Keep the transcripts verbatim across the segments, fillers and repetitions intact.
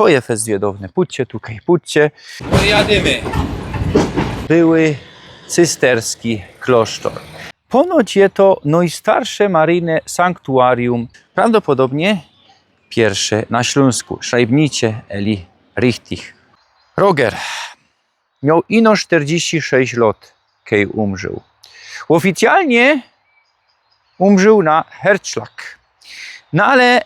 To je fest zwiadowne. Pōdźcie tukej, pōdźcie. No jadymy. Były cysterski klosztor. Ponoć je to nojstarsze maryjne sanktuarium, prawdopodobnie piyrsze na Ślōnsku. Szrajbnijcie, eli richtig. Roger mioł ino sztyrdziści sześć lot, kej umrził. Ôficjalnie umrził na hercszlag. No ale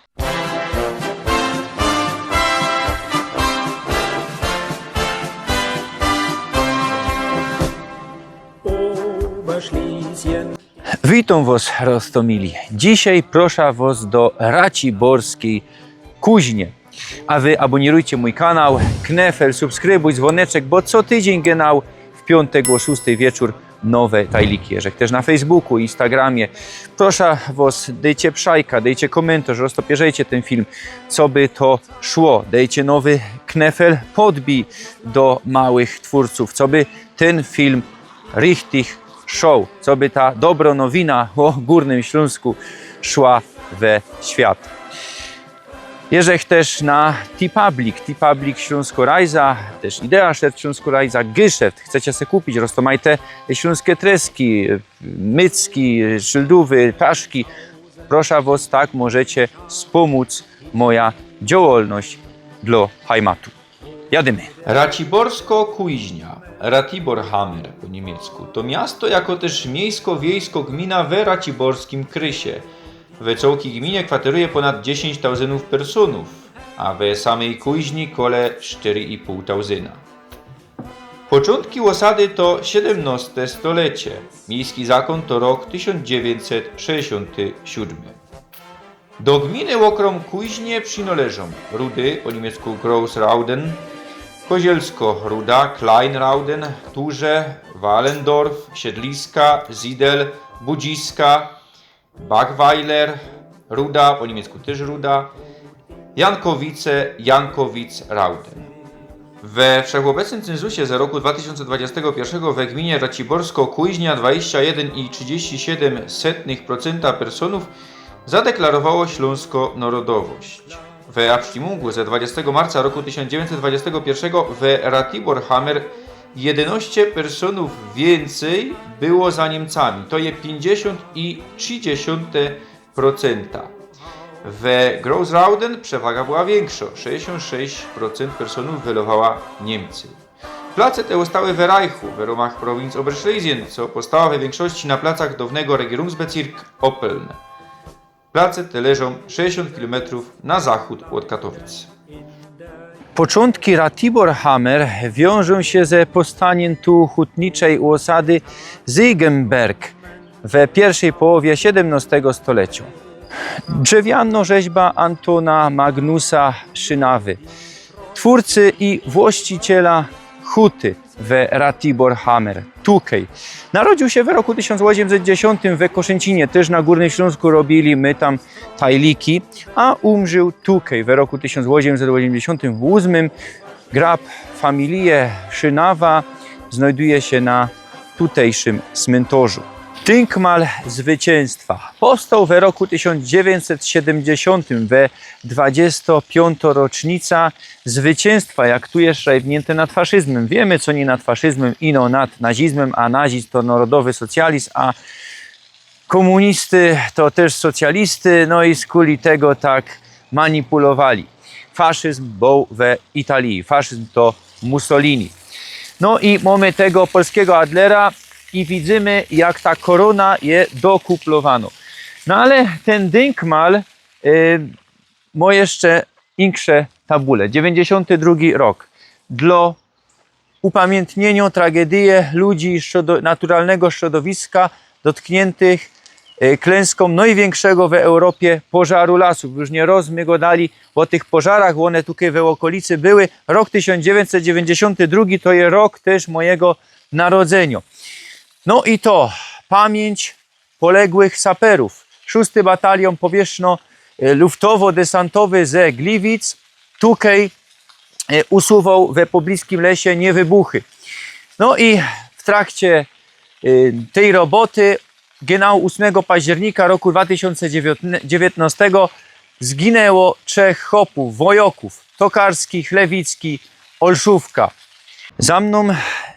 witōm wos, rostomili. Dzisiej proszã wos do raciborskij kuźnie. A wy abōnirujcie mōj kanał, knefel, subskrybujcie, dzwōneczek, bo co tydziyń genau w piōntek ô szōstej wieczōr nowe tajliki. Jeżech tyż na Facebooku, Instagramie. Proszã wos, dejcie psajka, dejcie kōmyntorz, roztopierzejcie tyn film, coby to szło. Dejcie nowy knefel podbij do małych twōrcōw, coby tyn film richtig szoł, coby ta dobro nowina ô Gōrnym Ślōnsku szła we świat. Jeżech tyż na Teepublic, Teepublic Ślōnsko Rajza, tyż Idea Shirt Ślōnsko Rajza, Gyszeft, chcecie se kupić roztōmajte ślōnske treski, mycki, szyldōwy, taszki, proszã wos, tak możecie spōmōc moja dziołalność dlŏ hajmatu. Jadymy. Raciborsko Kuźnia, Ratiborhammer po niymiecku, to miasto, jako tyż miejsko-wiejsko gmina we raciborskim krysie. We cołkij gminie kwateruje pōnad dziesiyńć tauzyndōw personōw, a we samyj kuźni kole sztyry i pōł tauzyna. Poczōntki ôsady to siedymnoste stolecie. Miejski zakōn to rok tysiōnc dziewiyńćset sześćdziesiōnty siōdmy. Do gminy ôkrōm Kuźnie przinŏleżōm Rudy, po niymiecku Großrauden, Kozielsko Ruda, Kleinrauden, Turze, Wallendorf, Siedliska, Zidel, Budziska, Bachweiler, Ruda, po niymiecku tyż Ruda, Jankowice, Jankowicz, Rauden. We wszechobecnym cynzusie ze roku dwa tysiōnce dwudziestego piyrszego we gminie Raciborsko Kuźnia dwadzieścia jeden i trzydzieści siedym setnych procenta personōw zadeklarowało ślōnsko narodowość. We abstimmōngu ze dwudziestego marca roku tysiōnc dziewiyńćset dwudziestego piyrszego we Ratiborhammer jedynŏście personōw wiyncyj było za Niymcami, to je piyńćdziesiōnt i trzi dziesiōnte procenta. We Großrauden przewaga była wiynkszŏ, sześćdziesiōnt sześć procent personōw welowała Niymcy. Place te ôstały we Rajchu, we rōmach prowincji Oberschlesien, co powstała we wiynkszości na placach downego Regierungsbezirk Oppeln. Place te leżōm sześćdziesiōnt kilometrōw na zachōd ôd Katowic. Poczōntki Ratiborhammer wiōnżōm sie ze powstaniym tu hutniczej ôsady Ziegenberg we piyrszej połowie siedymnŏstego stoleciŏ. Drzewianŏ rzeźba Antōna Magnusa Szynawy, twōrcy i właściciela huty we Ratiborhammer, tukej. Narodziōł sie we roku tysiōnc ôziymset dziesiōntym we Koszyńcinie, tyż na Gōrnym Ślōnsku robiyli my tam tajliki, a umrziōł tukej we roku tysiōnc ôziymset ôziymdziesiōntym ôsmym. Grab familije Szynawa znajduje sie na tutejszym smyntorzōm. Dynkmal Zwyciynstwa powstoł we roku tysiōnc dziewiyńćset siedymdziesiōntym, we dwadziesto piōntŏ rocznica zwyciynstwa, jak tu je szrajbniynte, nad faszyzmym. Wiymy, co niy nad faszyzmym, ino nad nazizmym, a nazizm to narodowy socjalizm, a kōmunisty to tyż socjalisty, no i skuli tego tak manipulowali. Faszyzm bōł we Italii, faszyzm to Mussolini. No i mōmy tego polskigo Adlera i widzymy, jak ta korōna je dokuplowanŏ. No ale tyn dynkmal, y, mŏ jeszcze inksze tabule. Dziewiyńćdziesiōnty drugi rok. Dlŏ upamiyntniyniŏ tragedyje ludzi i strzodo-, naturalnego strzodowiska dotkniyntych, e, klęskōm nojwiynkszego w Europie pożaru lasōw. Już niyroz my godali ô tych pożarach, ône tukej we ôkolicy były. Rok tysiōnc dziewiyńćset dziewiyńćdziesiōnty drugi to je rok tyż mojigo narodzyniŏ. No i to pamiyńć poległych saperōw. Szōsty Bataliōn Powietrzno-, e, Luftowo-Desantowy ze Gliwic tukej, e, usuwoł we pobliskim lesie niewybuchy. No i w trakcie, e, tyj roboty genau ôsmego października roku dwa tysiōnce dziewiętnŏstego Zginęło trzech chopōw, wojokōw: Tokarski, Chlewicki, Olszówka. Za mnōm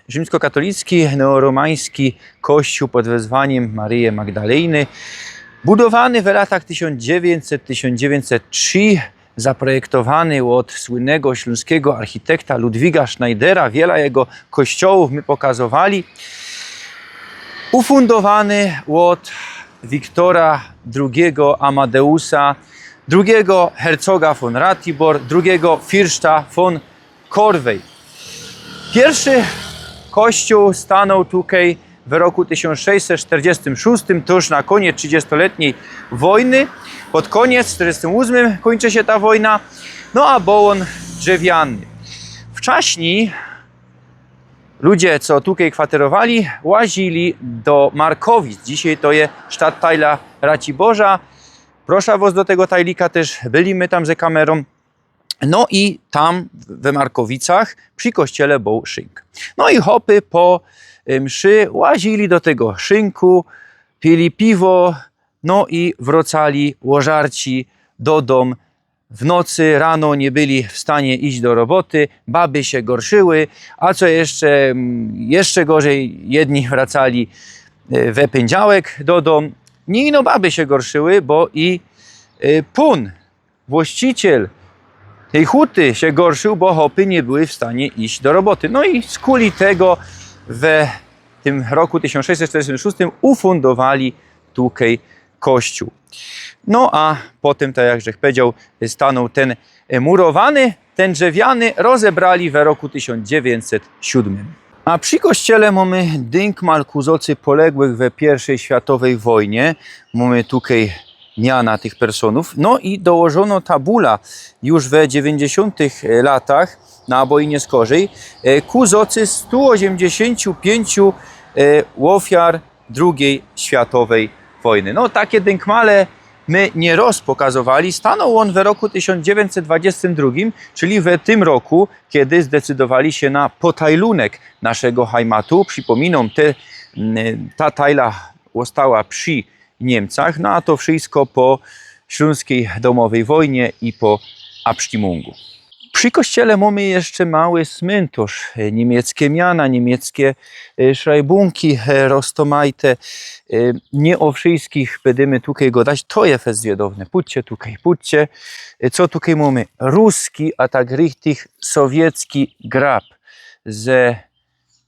rzimskokatolicki, neoromański kościół pod wezwaniym Maryje Magdalejny, budowany w latach tysiōnc dziewiyńćset, tysiōnc dziewiyńćset trzi, zaprojektowany ôd słynnego ślōnskigo architekta Ludwiga Schneidera. Wiela jego kościołōw my pokazowali. Ufundowany ôd Wiktora drugigo Amadeusa, drugigo hercoga von Ratibor, drugigo fürszta von Korwei. Piyrszy kościōł stanōł tukej w roku tysiōnc sześćset czterdziestym szóstym, tuż na kōniec trzidziestoletnij wojny. Pod kōniec, w czterdziestym ósmym kōńczy sie ta wojna. No a bōł ôn drzewiany. Wczaśnij ludzie, co tukej kwaterowali, łazili do Markowic. Dzisiej to je sztattejla Raciborza. Proszã wŏs do tego tajlika tyż, byli my tam ze kamerōm. No i tam we Markowicach przi kościele bōł szynk. No i chopy po, y, mszy łazili do tego szynku, pili piwo, no i wracali ôżarci do dōm. W nocy, rano niy byli w stanie iś do roboty, baby sie gorszyły, a co jeszcze, mm, jeszcze gorzij, jedni wracali, y, we pyndziałek do dōm. Niy ino baby sie gorszyły, bo i, y, pōn, właściciel tyj chuty sie gorszył, bo chopy niy były w stanie iś do roboty. No i skuli tego we tym roku tysiōnc sześćset czterdziestym szóstym ufundowali tukej kościōł. No a potym, tak jak żech powiedzioł, stanōł tyn, e, murowany, tyn drzewiany rozebrali we roku tysiōnc dziewiyńćset siōdmym. A przi kościele mōmy dynkmal ku zŏcy poległych we piyrwszyj światowyj wojnie. Mōmy tukej miana tych personōw. No i dołożono tabula już we dziewiyńćdziesiōntych latach na Boinie Skorzyj, e, ku zŏcy stu ôziymdziesiōnciu piyńciu, e, ôfiar drugij światowyj wojny. No, take dynkmale my niyroz pokazowali. Stanōł ôn we roku tysiōnc dziewiyńćset dwadzieścia drugi, czyli we tym roku, kej zdecydowali sie na potajlunek naszego hajmatu. Przipōminōm, te, mm, ta tajla ôstała przi Niymcach, no a to wszysko po ślōnskij dōmowyj wojnie i po Abstimmungù. Przi kościele mōmy jeszcze mały smyntŏrz. E, niymieckie miana, niymieckie, e, szrajbōnki, e, roztomajte. E, niy ô wszyskich bydymy tukej gŏdać. To je fest zwiadowne. Pōdźcie tukej, pōdźcie. E, co tukej mōmy? Ruski, a tak richtig sowiecki grab ze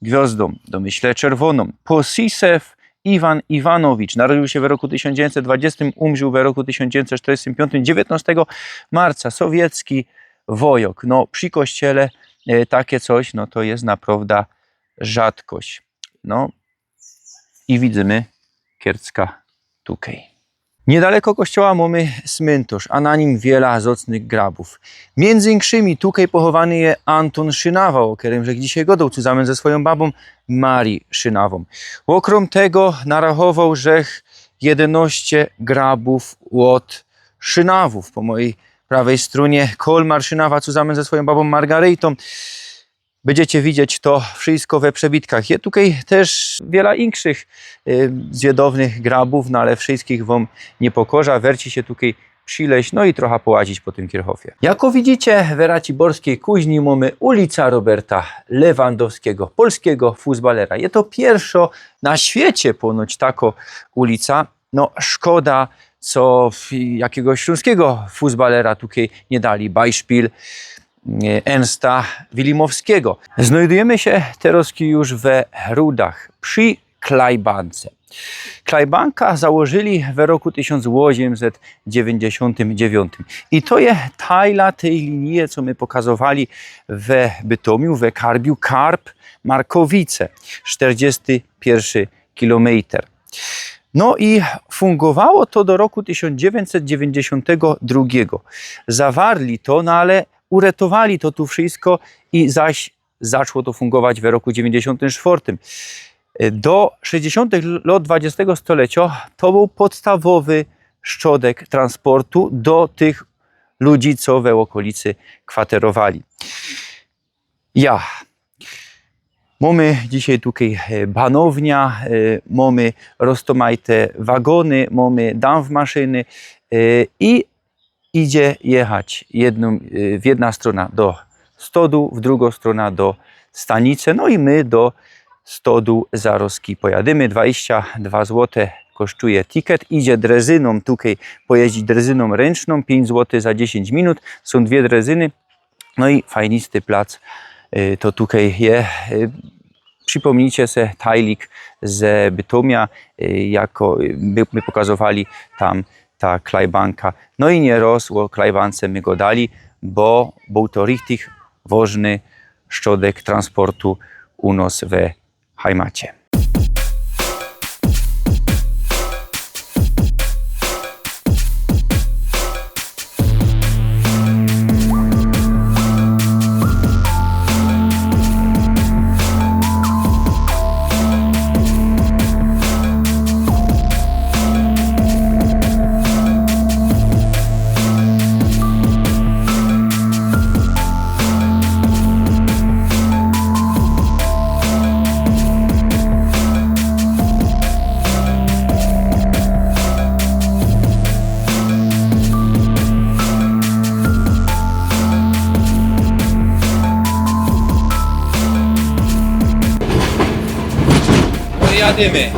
gwiŏzdōm, domyśle czerwōnōm. Posisew Iwan Iwanowicz. Narodził sie we roku tysiōnc dziewiyńćset dwadzieścia, umrzōł we roku tysiōnc dziewiyńćset czterdziestym piōntym, dziewiyntnŏstego marca. Sowiecki wojok. No, przi kościele, e, take coś, no to je naprŏwdã rzadkość. No i widzymy kiercka tukej. Niydaleko kościoła mōmy smyntŏrz, a na nim wiela zŏcnych grabōw. Miyndzy inkszymi tukej pochowany je Antōn Szynawa, ô kerym żech dzisiej gŏdoł, cuzamyn ze swojōm babōm Marii Szynawōm. Ôkrōm tego narachowoł żech jedynŏście grabōw ôd Szynawōw. Po mojij prawyj strōnie Kolmar Szynawa, cuzamyn ze swojōm babōm Margarytōm. Bydziecie widzieć to wszysko we przebitkach. Je tukej tyż wiela inkszych, y, zwiadownych grabōw, no ale wszyskich wōm niy pokŏżã. Werci sie tukej przileź, no i trocha połazić po tym Kirchhofie. Jako widzicie, we raciborskij Kuźni mōmy ulica Roberta Lewandowskigo, polskigo fusbalera. Je to piyrwszŏ na świecie pōnoć takŏ ulica. No, szkoda, co w-, jakigoś ślōnskigo fusbalera tukej niy dali, Beispiel, e, Ernsta Wilimowskigo. Znŏjdujymy sie terŏz już we Rudach, przi Klajbance. Klajbanka założyli we roku tysiōnc ôziymset dziewiyńćdziesiōntym dziewiyntym. I to je tajla tyj linije, co my pokazowali we Bytomiu, we Karbiu, Karb, Markowice, sztyrdziesty piyrszy kilōmejter. No i fungowało to do roku tysiōnc dziewiyńćset dziewiyńćdziesiōntego drugigo. Zawarli to, no ale uretowali to tu wszysko i zaś zaczło to fungować we roku dziewiyńćdziesiōntym sztwŏrtym. Do sześćdziesiōntych lŏt dwudziestego stoleciŏ to bōł podstawowy szczodek transportu do tych ludzi, co we ôkolicy kwaterowali. Ja. Mōmy dzisiej tukej, e, banownia, e, mōmy roztomajte wagōny, mōmy dampfmaszyny, e, i idzie jechać jedną, y, w jedna strōna do Stodōł, w drugõ strōnã do Stanice, no i my do Stodōł zarŏzki pojadymy. Dwadzieścia dwa złote kosztuje tikiet, idzie drezynōm, tukej pojeździć drezynōm rynczną, pięć złotych za dziesięć minut, sōm dwie drezyny, no i fajnisty plac, y, to tukej je, y, przipōmnijcie se tajlik ze Bytōmia, y, jako, y, my, my pokazowali tam ta klajbanka. No i nierŏz ô klajbance my gŏdali, bo bōł to richtig wożny środek transportu u nŏs we Hajmacie. No i jadymy.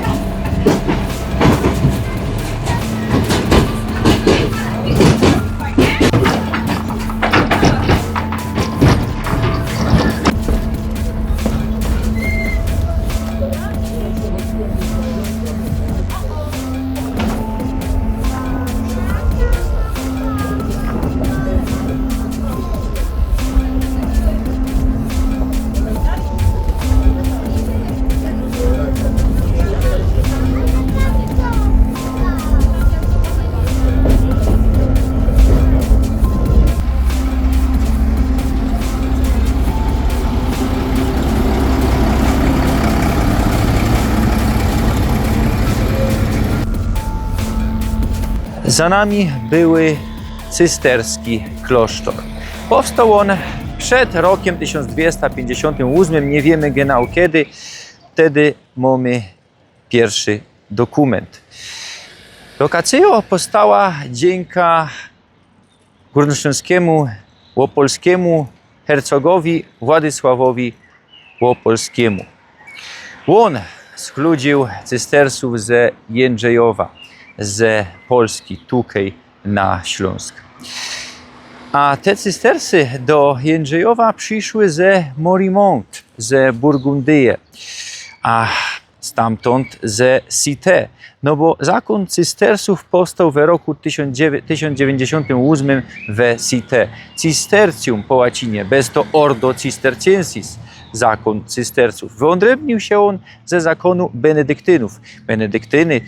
Za nami były cysterski klosztor. Powstał on przed rokiem tysiąc dwieście pięćdziesiątym ósmym, nie wiemy genau kiedy. Wtedy mamy pierwszy dokument. Lokacja powstała dzięki górnośląskiemu, łopolskiemu hercogowi Władysławowi Łopolskiemu. On schludził cystersów ze Jędrzejowa, ze Polski, tukej na Śląsk. A te cystersy do Jędrzejowa przyszły ze Morimont, ze Burgundie, a stamtąd ze Cité. No bo zakon cystersów powstał w roku tysiąc dziewięćset dziewięćdziesiątym ósmym we Cité. Cistercium po łacinie, bez to Ordo Cisterciensis, zakon cystersów. Wyodrębnił się on ze zakonu benedyktynów. Benedyktyny,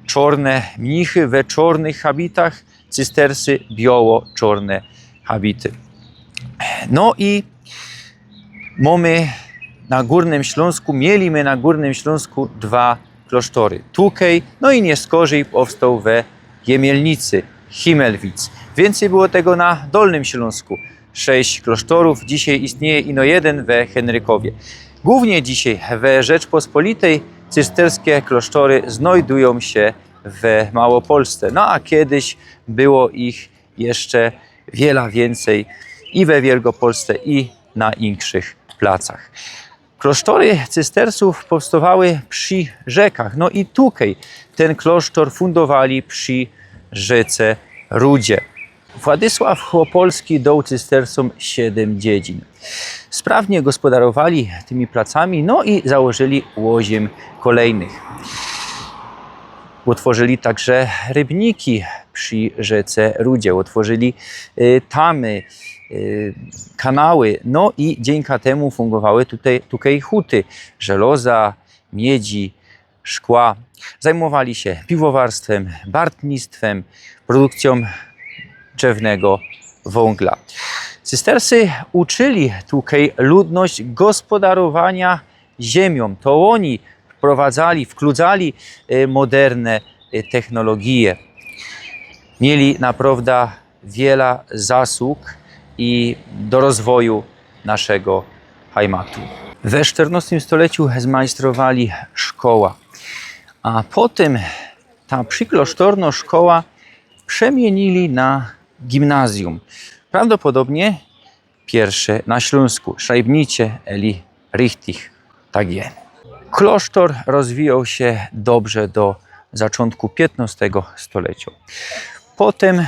czarne mnichy we czarnych habitach, cystersy, biało-czarne habity. No i mamy na Górnym Śląsku, mieli my na Górnym Śląsku dwa klosztory. Tukej, no i nieskorzyj powstał we Jemielnicy, Himmelwitz. Więcej było tego na Dolnym Śląsku. Sześć klosztorów, dzisiaj istnieje ino jeden we Henrykowie. Głównie dzisiaj we Rzeczpospolitej cysterskie klosztory znajdują się we Małopolsce. No a kiedyś było ich jeszcze wiele więcej i we Wielkopolsce, i na inkszych placach. Klosztory cystersów powstawały przy rzekach. No i tukej ten klosztor fundowali przy rzece Rudzie. Władysław Chłopolski dał cystersom siedem dziedzin. Sprawnie gospodarowali tymi placami, no i założyli ôziym kolejnych. Utworzyli także rybniki przy rzece Rudzie, utworzyli, y, tamy, y, kanały, no i dzięki temu fungowały tutaj, tukej huty żeloza, miedzi, szkła. Zajmowali się piwowarstwem, bartnictwem, produkcją drzewnego węgla. Cystersy uczyli tukej ludność gospodarowania ziemią. To oni wprowadzali, wkludzali, y, moderne, y, technologie. Mieli naprawdę wiele zasług i do rozwoju naszego Hajmatu. We szternostym stoleciu zmajstrowali szkoła, a potem ta prziklosztorno szkoła przemiynili na gimnazjum. Prawdopodobnie piyrsze na Ślōnsku, Schreibnice eli richtig, tak je. Klosztor rozwijoł sie dobrze do zaczōntku piytnostego stolecio. Potym,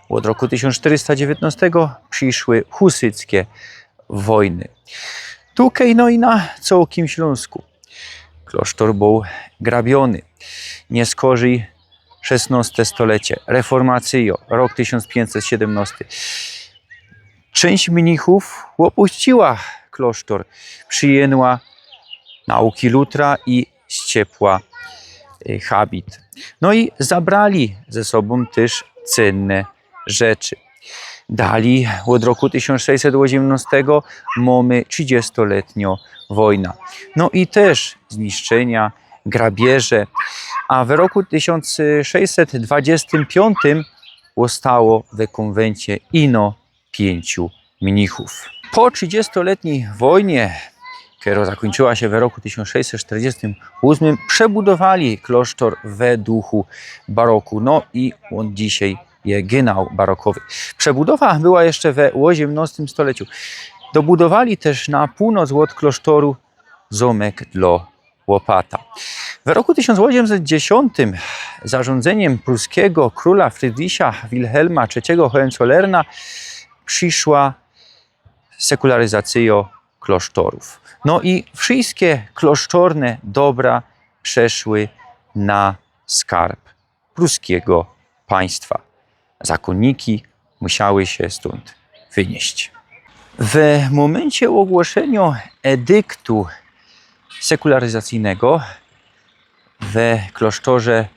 ôd roku tysiōnc sztyrysta dziewiytnostego, prziszły husyckie wojny. Tukej, no i na cołkim Ślōnsku. Klosztor bōł grabiōny. Niyskorzij szesnoste stolecie, reformacyjo, rok tysiōnc piyńćset siedymnosty. Czynść mnichōw ôpuściła klosztor, przijynyła nauki Lutra i ściepła, y, habit. No i zabrali ze sobōm tyż cynne rzeczy. Dalij, ôd roku tysiōnc szesćset ôziymnostego mōmy trzidziestoletniŏ wojna. No i tyż zniszczynia, grabieże. A w roku tysiōnc szesćset dwadziestym piōntym ôstało we kōnwencie ino piyńciu mnichōw. Po trzidziestoletnij wojnie, kerŏ zakōńczyła sie we roku tysiōnc szesćset sztyrdziestym ôsmym, przebudowali klosztor we duchu baroku. No i ôn dzisiej je gynał barokowy. Przebudowa była jeszcze we ôziymnostym stoleciu. Dobudowali tyż na pōłnoc ôd klosztoru zōmek dlŏ łopata. W roku tysiōnc ôziymset dziesiōntym zarządzeniem pruskigo krōla Friedricha Wilhelma trzeciego Hohenzollerna prziszła sekularyzacyjo klosztorōw. No i wszyjske klosztorne dobra przeszły na skarb pruskigo państwa. Zakōnniki musiały sie stōnd wynieść. W mōmyncie ôgłoszynio edyktu sekularyzacyjnego we klosztorze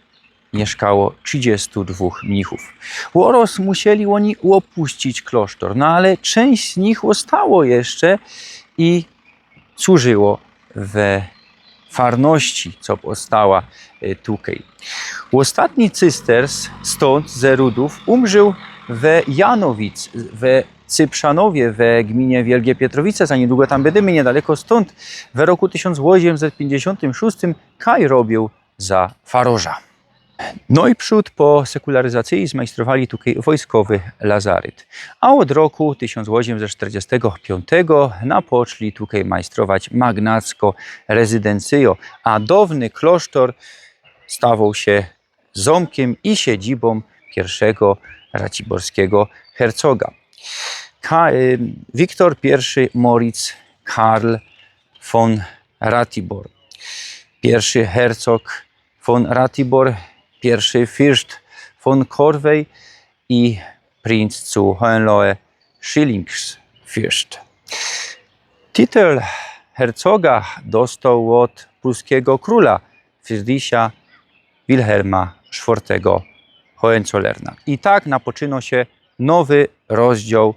miyszkało trzidziestu dwōch mnichōw. Ôroz musieli ôni ôpuścić klosztor, no ale czynść z nich ôstało jeszcze i służyło we farności, co powstała, y, tukej. Ôstatni cysters stōnd ze rudōw umrził we Janowic, we Cyprzanowie, we gminie Wielgie Pietrowice, za niydługo tam bydymy, niydaleko stōnd, we roku tysiōnc ôziymset piyńćdziesiōntym szōstym, kaj robiył za faroża. No i przōd po sekularyzacyji zmajstrowali tukej wojskowy lazaryt. A ôd roku tysiōnc ôziymset sztyrdziestego piyōntego napoczli tukej majstrować magnacko rezydencyjo, a downy klosztor stawoł sie zōmkiym i siedzibōm piyrszego raciborskigo hercoga. Ka-, y, Wiktor piyrszy Moritz Karl von Ratibor, piyrszy hercog von Ratibor, piyrszy firszt von Korwei i princ zu Hohenlohe-Schillingsfürst. Titel hercoga dostoł ôd pruskigo krōla Friedricha Wilhelma sztwŏrtego Hohenzollerna. I tak napoczyno sie nowy rozdział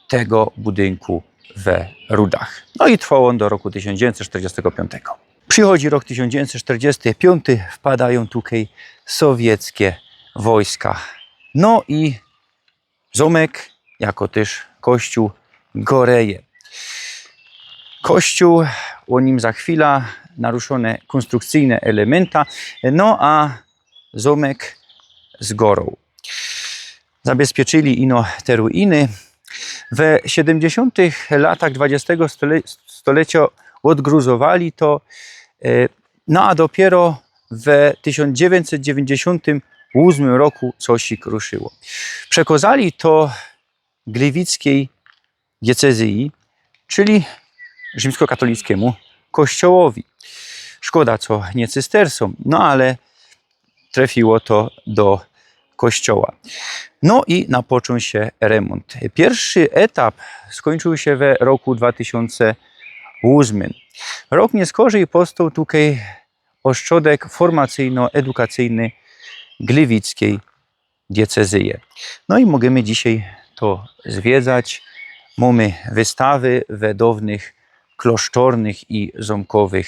tego budynku we Rudach. No i trwoł ôn do roku tysiōnc dziewiyńćset sztyrdziestego piyōntego. Przichodzi rok tysiōnc dziewiyńćset sztyrdziesty piyōnty, wpadajōm tukej sowieckie wojska. No i zōmek, jako tyż kościōł, goreje. Kościōł, ô nim za chwila, naruszōne kōnstrukcyjne elementa, no a zōmek zgorōł. Zabezpieczyli ino te ruiny. We siedymdziesiōntych latach dwudziestego stole-, stolecio ôdgruzowali to, e, no a dopiyro we tysiōnc dziewiyńćset dziewiyńćdziesiōntym ôsmym roku cosik ruszyło. Przekŏzali to gliwickiej diecezyji, czyli rzimskokatolickimu kościołowi. Szkoda, co niy cystersōm, no ale trefiło to do kościoła. No i napoczōn sie remōnt. Piyrszy etap skōńczōł sie we roku dwa tysiōnce ôsmym. Rok niyskorzij powstoł tukej ôstrzodek formacyjno-edukacyjny gliwickiej diecezyje. No i możymy dzisiej to zwiedzać. Mōmy wystawy we downych klosztornych i zōmkowych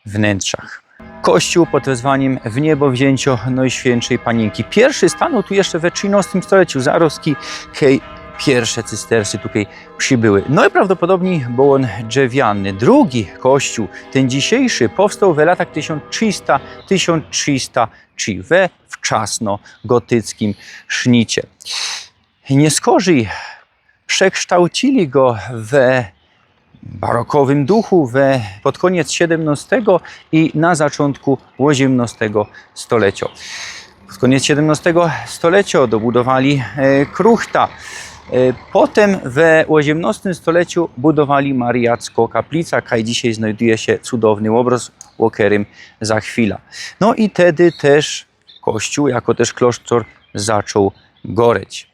wnyntrzach. Kościōł pod wezwanim W niebo wzięcio Nojświętszej Panienki. Piyrszy stanoł tu jeszcze we trzinŏstym stoleciu, zarŏzki, kej piyrsze cystersy tukej przibyły. No i prawdopodobnij bōł ôn drzewiany. Drugi kościōł, tyn dzisiejszy, powstoł w latach tysiōnc trzysta, tysiōnc trzysta trzi we wczasnogotyckim sznicie. Niyskorzij przekształcili go we barokowym duchu we, pod kōniec siedymnostego i na zaczōntku ôziymnostego stolecio. Pod kōniec siedymnostego stolecio dobudowali, e, kruchta. E, potym we ôziymnostym stoleciu budowali mariacko kaplica, kaj dzisiej znajduje sie cudowny ôbrŏz, ô kerym za chwila. No i tedy tyż kościōł, jako tyż klosztor zaczōn goreć.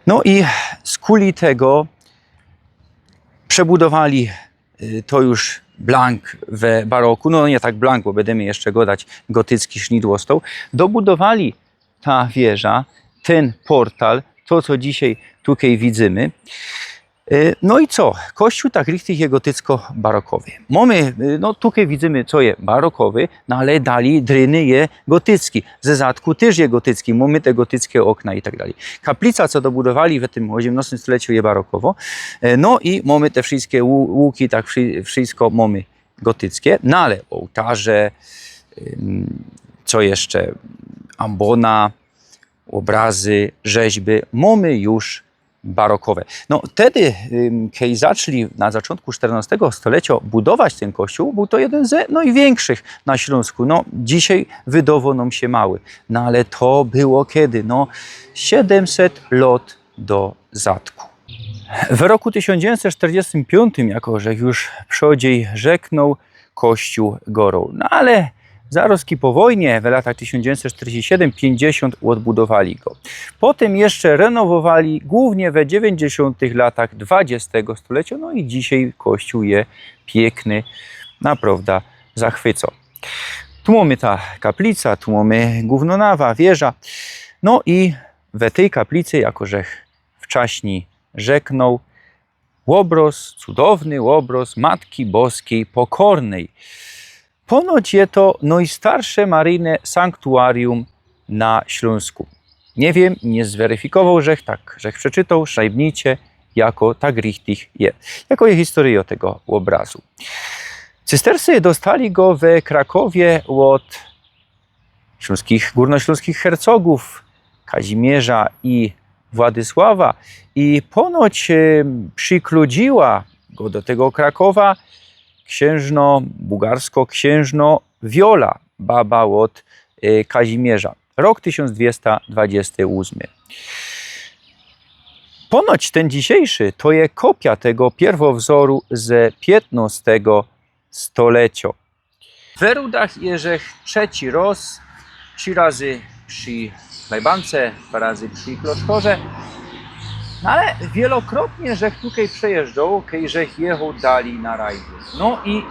No i skuli tego przebudowali, y, to już blank we baroku, no niy tak blank, bo bydymy jeszcze godać, gotycki sznit ôstoł. Dobudowali ta wieża, tyn portal, to, co dzisiej tukej widzymy. E, no i co? Kościōł tak richtig je gotycko-barokowy. Mōmy, e, no tukej widzymy, co je barokowy, no ale dali dryny je gotycki. Ze zadku tyż je gotycki, mōmy te gotyckie ôkna i tak dalij. Kaplica, co dobudowali we tym ôziymnostym stoleciu, je barokowo. E, no i mōmy te wszyjske łu-, łuki, tak wszy-, wszyjsko mōmy gotyckie. No ale ôłtarze, ym, co jeszcze? Ambona, ôbrazy, rzeźby, mōmy już barokowe. No, tedy, ym, kej zaczli na zaczōntku sztyrnostego stolecio budować tyn kościōł, bōł to jedyn ze nojwiynkszych na Ślōnsku. No, dzisiej wydŏwŏ nōm sie mały. No, ale to było kedy? No, siedymset lŏt do zadku. W roku tysiōnc dziewiyńćset sztyrdziestym piōntym, jako żech już przodziej rzeknōł, kościōł gorōł. No ale zarŏzki po wojnie, w latach tysiōnc dziewiyńćset sztyrdziestym siedym, piyńćdziesiōnt, ôdbudowali go. Potym jeszcze renowowali, głōwnie we dziewiyńćdziesiōntych latach dwadziestego stolecio, no i dzisiej kościōł je piykny, naprŏwda zachwycŏ. Tu mōmy ta kaplica, tu mōmy głōwnŏ nawa, wieża. No i we tyj kaplicy, jako żech wczaśnij rzeknōł, ôbrŏz, cudowny ôbrŏz Matki Boskij Pokornyj. Ponoć je to nojstarsze maryjne sanktuarium na Ślōnsku. Niy wiym, niy zweryfikowoł żech, tak żech przeczytoł, szajbnijcie, jako tak richtig je. Jako je historyjŏ tego ôbrazu. Cystersy dostali go we Krakowie ôd ślōnskich, gōrnoślōnskich hercogōw Kazimierza i Władysława i ponoć, e, przikludziła go do tego Krakowa ksiynżnŏ, bułgarsko-ksiynżnŏ Wiola, baba ôd, e, Kazimierza. Rok tysiōnc dwiesta dwadziesty ôsmy. Ponoć tyn dzisiejszy to je kopia tego piyrwowzoru ze piytnŏstego stoleciŏ. We Rudach je żech trzeci rŏz, trzi razy przi plajbance, dwa razy przi klosztorze. No ale wielokrotnie żech tukej przejyżdżoł, kej żech jechoł dalij na rajdzie. No i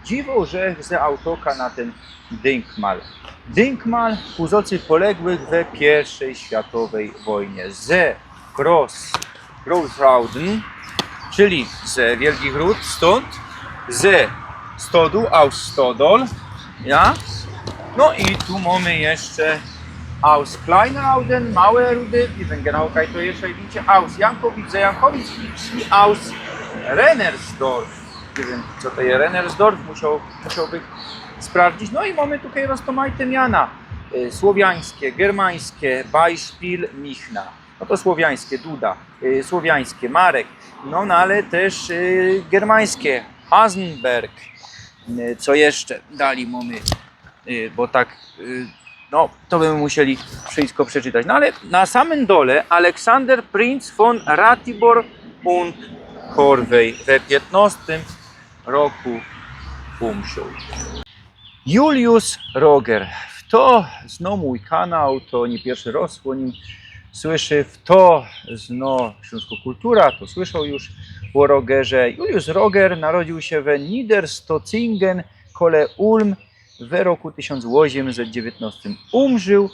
dziwoł żech ze autoka na tyn dynkmal. Dynkmal ku zŏcy poległych we piyrwszej światowej wojnie. Ze Gross Großrauden, czyli ze Wielkich Rud, stōnd, ze stodōł, aus Stodol, ja. No i tu mōmy jeszcze aus Kleinrauden, Małe Rudy, niy wiym, genau kaj to jeszcze widzicie, aus Jankowic, ze Jankowic i, i aus Rennersdorf. Niy wiym, co to je Rennersdorf, musioł, musiołbych sprawdzić. No i mōmy tukej roztōmajte miana, y, słowiańske, germańske, Beispiel, Michna. No to słowiańske, Duda, y, słowiańske, Marek, no, no ale tyż, y, germańske, Hasenberg, y, co jeszcze dalij mōmy, y, bo tak, y, no, to bymy musieli wszyjsko przeczytać. No ale na samym dole Aleksander, Prinz von Ratibor und Corvey we piytnŏstym roku umrził. Julius Roger. Fto zno mōj kanał, to niy piyrszy rŏz ô nim słyszy. Fto zno ślōnskõ kultura, to słyszoł już ô Rogerze. Julius Roger narodził sie we Niederstotzingen kole Ulm we roku tysiōnc ôziymset dziewiytnŏstym. Umrził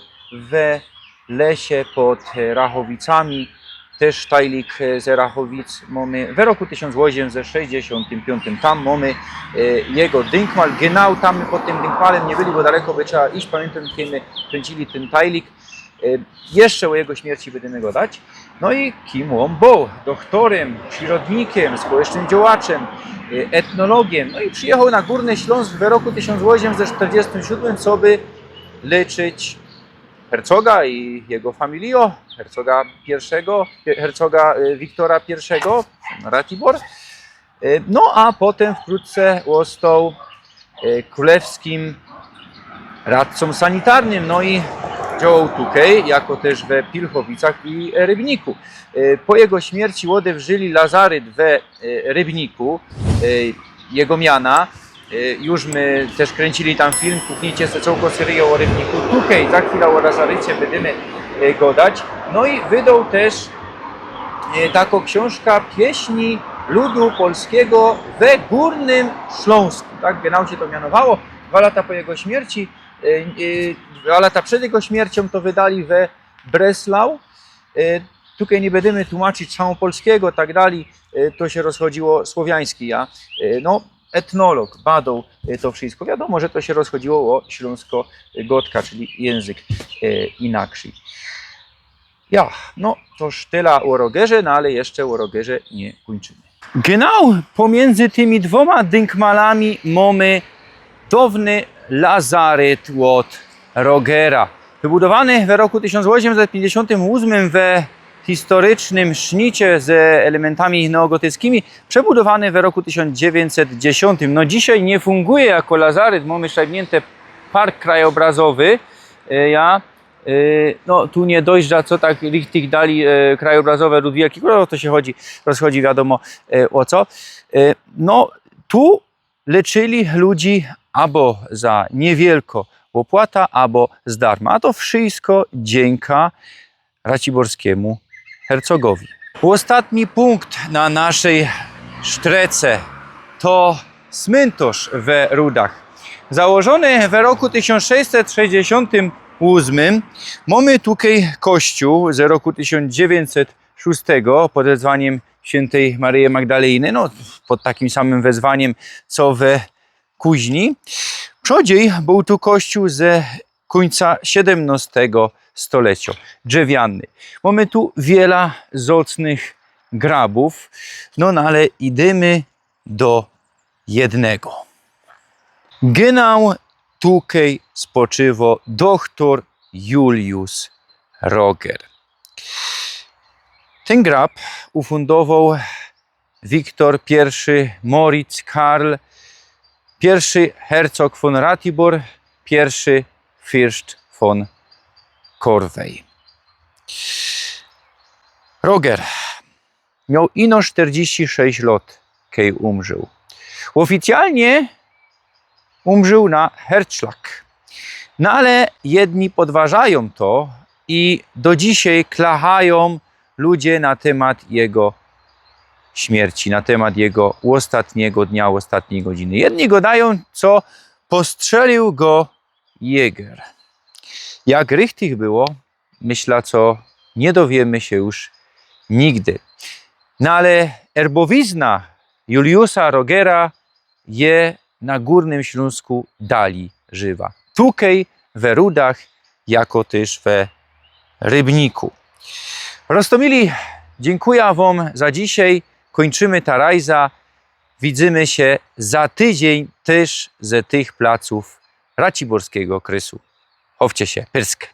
we lesie pod, e, Rachowicami. Tyż tajlik, e, ze Rachowic mōmy. We roku tysiōnc ôziymset sześćdziesiōntym piōntym tam mōmy, e, jego dynkmal. Genau tam my pod tym dynkmalym niy byli, bo daleko by trzeba iś. Pamiyntōm, kej my kryncili tyn tajlik, E, jeszcze ô jego śmierci bydymy godać. No i kim ôn bōł? Dochtorym, przirodnikiym, społecznym działaczym, e, etnologiym. No i przijechoł na Gōrny Ślōnsk w roku tysiōnc ôziemset sztyrdziestym siódmym, coby lyczyć hercoga i jego familijŏ, hercoga piyrszego, hercoga, e, Wiktora piyrszego, Ratibor. E, no a potym wkrótce ôstoł, e, krōlewskim radcōm sanitarnym, no i działoł tukej, jako tyż we Pilchowicach i Rybniku. E, po jego śmierci ôdewrzyli lazaryt we, e, Rybniku, e, jego miana. E, już my tyż kryncili tam film, puknijcie se cołko seryjŏ ô Rybniku. Tukej za chwila ô lazarycie bydymy, e, godać. No i wydoł tyż, e, takõ ksiōnżka Pieśni ludu polskigo we Gōrnym Ślōnsku. Tak genau sie to mianowało. Dwa lata po jego śmierci, e, e, dwa lata przed jego śmierciōm to wydali we Breslau. E, tukej niy bydymy tłumaczyć całopolskigo, tak dalij. E, to sie rozchodziło słowiański, ja. E, no, etnolog badoł, e, to wszysko. Wiadōmo, że to sie rozchodziło ô ślōnskogodka, czyli jynzyk, e, inakszyj. Ja, no, to już tela ô rogerze, no ale jeszcze ô rogerze niy kōńczymy. Genau pomiyndzy tymi dwōma dynkmalami mōmy downy lazaryt ôd Rogera. Wybudowany we roku tysiōnc ôziemset piyńćdziesiōntym ôsmym we historycznym sznicie ze elementami neogotyckimi, przebudowany we roku tysiōnc dziewiyńćset dziesiōntym. No, dzisiej niy funguje jako lazaryt, mōmy szajbniynty park krajobrazowy. E, ja, e, no, tu niy dojeżdża, co tak richtig dalij, e, krajobrazowe Ludwika Kiełkura, to sie chodzi, rozchodzi wiadōmo, e, ô co. E, no, tu leczyli ludzi abo za niywielko ôpłata, abo zdarma. A to wszysko dziynka raciborskimu hercogowi. Ôstatni punkt na naszyj sztrece to smyntŏrz we Rudach. Założōny we roku tysiōnc sześćset sześćdziesiōntym ôsmym, mōmy tukej kościōł ze roku tysiōnc dziewiyńćset szōstego pod wezwaniym świyntej Maryje Magdalejny, no, pod takim samym wezwaniym, co we kuźni. Przodzij bōł tu kościōł ze kōńca siedymnostego stoleciŏ, drzewiany. Mōmy tu wiela zocnych grabōw, no, no ale idymy do jednego. Genau tukej spoczywo dochtor Julius Roger. Tyn grab ufōndowoł Wiktor piyrszy, Moritz Karl piyrszy, hercog von Ratibor piyrszy, fyrsztz von Korwei. Roger mioł ino sztyrdziści sześć lŏt, kej umrził. Ôficjalnie umrził na hercszlag. No ale jedni podważajōm to i do dzisiej klachajōm ludzie na tymat jego śmierci, na tymat jego ôstatnigo dnia, ôstatnij godziny. Jedni godajōm, co postrzelił go Jäger. Jak richtig było, myślã, co niy dowiymy sie już nigdy. No ale erbowizna Juliusa Rogera je na Gōrnym Ślōnsku dalij żywa. Tukej we Rudach, jako tyż we Rybniku. Roztōmili, dziynkuja wōm za dzisiej. Kōńczymy ta rajza. Widzymy sie za tydziyń tyż ze tych placōw raciborskigo krysu. Chowcie sie, pyrsk.